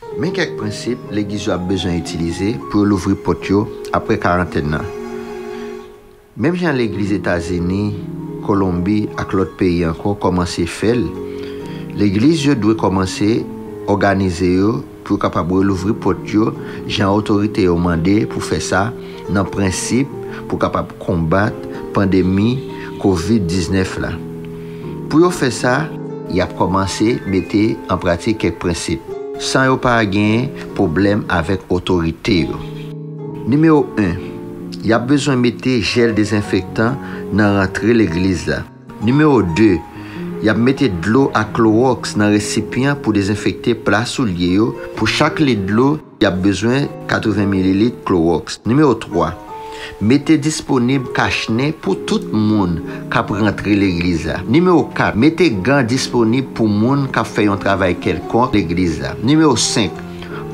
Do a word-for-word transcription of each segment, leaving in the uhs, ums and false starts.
Men kèk prensip legliz yo ap bezwen itilize pou yo louvri pòt yo apre karantèn nan. Menm jan legliz Etazini, Kolonbi ak lòt peyi ankò kòmanse fè l, legliz yo dwe kòmanse òganize yo pou yo kapab relouvri pòt yo jan otorite yo mande pou fè sa nan prensip pou kapab konbat pandemi kovid diznèf la. Pou yo fè sa, y ap kòmanse mete an pratik kèk prensip san yo pa genyen pwoblèm avèk otorite yo. Nimewo en, y ap bezwen mete jèl dezenfektan nan rantre legliz la. Nimewo de, y ap mete dlo ak klowòks nan resipyan pou dezenfekte pla soulye yo. Pou chak lit dlo, y ap bezwen katreven mililit klowòks. Nimewo twa, mete disponib kachnen pou tout moun k ap rantre legliz la. Nimewo kat, mete gan disponib pou moun k ap fè yon travay kèlkonk legliz la. Nimewo senk,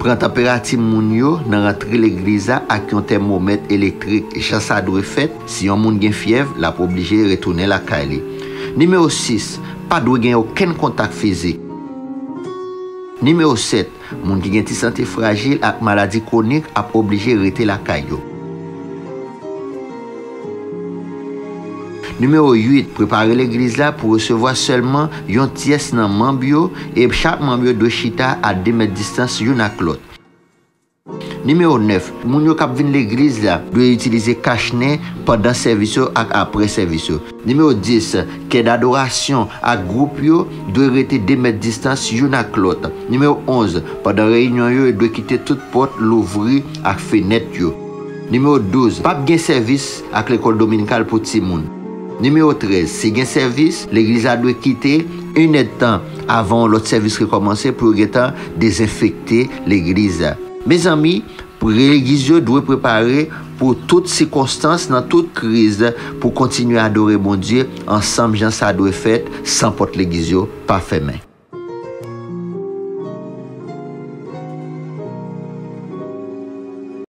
pran tanperati moun yo nan rantre legliz la ak yon tèmomèt elektrik jan sa dwe fèt. Si yon moun gen fyèv, l ap oblije retounen lakay li. Nimewo sis, pa dwe gen okenn kontak fizik. Nimewo sèt, moun ki gen ti sante frajil ak maladi kwonik ap oblije rete lakay yo. Nimewo uit, prepare legliz la pou resevwa sèlman yon tyès nan manm yo, e chak manm yo dwe chita a de mèt distans youn ak lòt. Nimewo nèf, moun yo k ap vin legliz la dwe itilize kachnen pandan sèvis yo ak apre sèvis yo. Nimewo dis, kè dadorasyon ak gwoup yo dwe rete de mèt distans youn ak lòt. Nimewo onz, pandan reyinyon yo, yo dwe kite tout pòt louvri ak fenèt yo. Nimewo douz, p ap gen sèvis ak lekòl dominikal pou timoun. Nimewo trèz, si gen sèvis, legliz la dwe kite inèdtan avan yon lòt sèvis rekòmanse pou yo gentan dezenfekte legliz la. Mezanmi, legliz yo dwe prepare pou tout sikonstans, nan tout kriz, pou kontinye adore Bondye ansanm jan sa dwe fèt, san pòt legliz yo pa fèmen.